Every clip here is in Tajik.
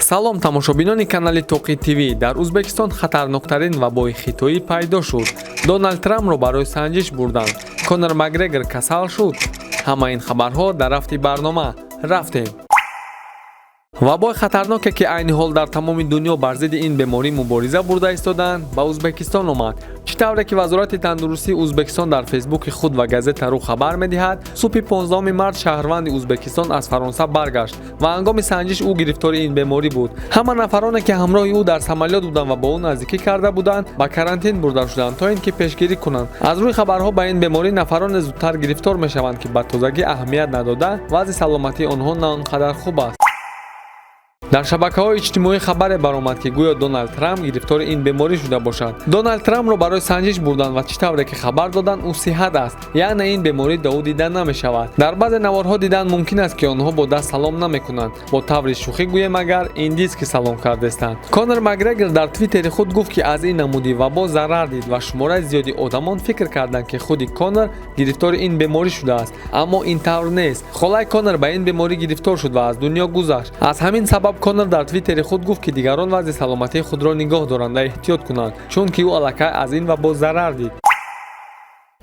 Салом, тамошобинони канали Тоқи ТВ. Дар Ӯзбекистон хатарноктарин вабои хитоӣ пайдо шуд. Доналд Трампро барои санҷиш бурданд. Конор Макгрегор касал шуд. Ҳама ин хабарҳо дар рафти барнома. Рафтем. Вабои хатарноке, ки айни ҳол дар тамоми дунё бар зидди ин беморӣ мубориза бурда истодаанд, ба Ӯзбекистон омад. Чӣ тавре ки Вазорати тандурустии Ӯзбекистон дар Фейсбуки худ ва Газета ру хабар медиҳад, субҳи 15 март шаҳрванди Ӯзбекистон аз Фаронса баргашт ва ҳангоми санҷиш ӯ гирифтори ин беморӣ буд. Ҳама нафароне, ки ҳамроҳи ӯ дар самолёт буданд ва бо ӯ наздикӣ карда буданд, ба карантин бурда шуданд, то ин ки пешгирӣ кунанд. Аз рӯи хабарҳо, ба ин беморӣ нафароне зудтар гирифтор мешаванд, ки ба тозагӣ аҳамият надода, вазъи саломатии онҳо на он қадар хуб аст. Дар шабакаҳои иҷтимоӣ хабаре баромад, ки гӯё Доналд Трамп гирифтори ин беморӣ шуда бошад. Доналд Трампро барои санҷиш бурданд ва чӣ тавре ки хабар доданд, ӯ сиҳат аст, яъне ин беморӣ ба ӯ дида намешавад. Дар баъзе наворҳо дидан мумкин аст, ки онҳо бо даст салом намекунанд. Бо таври шӯхӣ гӯем, агар индийский салом кардестанд. Конор Макгрегор дар Твиттери худ гуфт, ки аз ин намуди вабо зарар дид ва шумораи зиёди одамон фикр карданд, ки худи Конор гирифтори ин беморӣ шудааст, аммо ин тавр нест. Холаи Конор ба ин беморӣ гирифтор шуд ва аз дунё гузашт. Аз ҳамин сабаб Конор дар Твиттери худ гуфт, ки дигарон вазъи саломатии худро нигоҳ доранд ва эҳтиёт кунанд, чунки ӯ аллакай аз ин вабо зарар дид.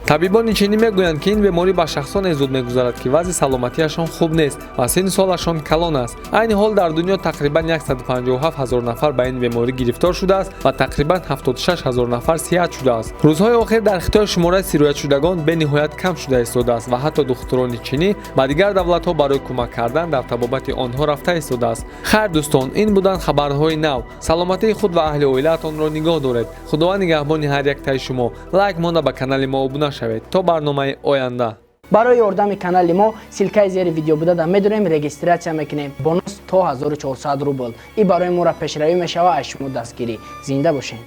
Табибони чинӣ мегӯянд, ки ин беморӣ ба шахсоне зуд мегузарад, ки вазъи саломатиашон хуб нест ва синну солашон калон аст. Айни ҳол дар дунё тақрибан 157 ҳазор нафар ба ин беморӣ гирифтор шудааст ва тақрибан 76 ҳазор нафар сиҳат шудааст. Рӯзҳои охир дар Хитой шумораи сироятшудагон бениҳоят кам шуда истодааст ва ҳатто духтурони чинӣ ба дигар давлатҳо барои кӯмак кардан дар табобати онҳо рафта истодааст. Хайр, дӯстон, ин буданд хабарҳои нав. Саломатии худ ва аҳли оилаатонро нигоҳ доред. Худованд нигаҳбони ҳар яктаи шумо. Лайк монда, ба канали мо обуна шавед. То барномаи оянда. Барои ёрдами канали мо ссылка и зери видео буда медонем, регистрация мекунем, бонус то 1400 рубл. И барои моро пешравӣ мешава. Аз шумо дастгирӣ. Зинда бошед.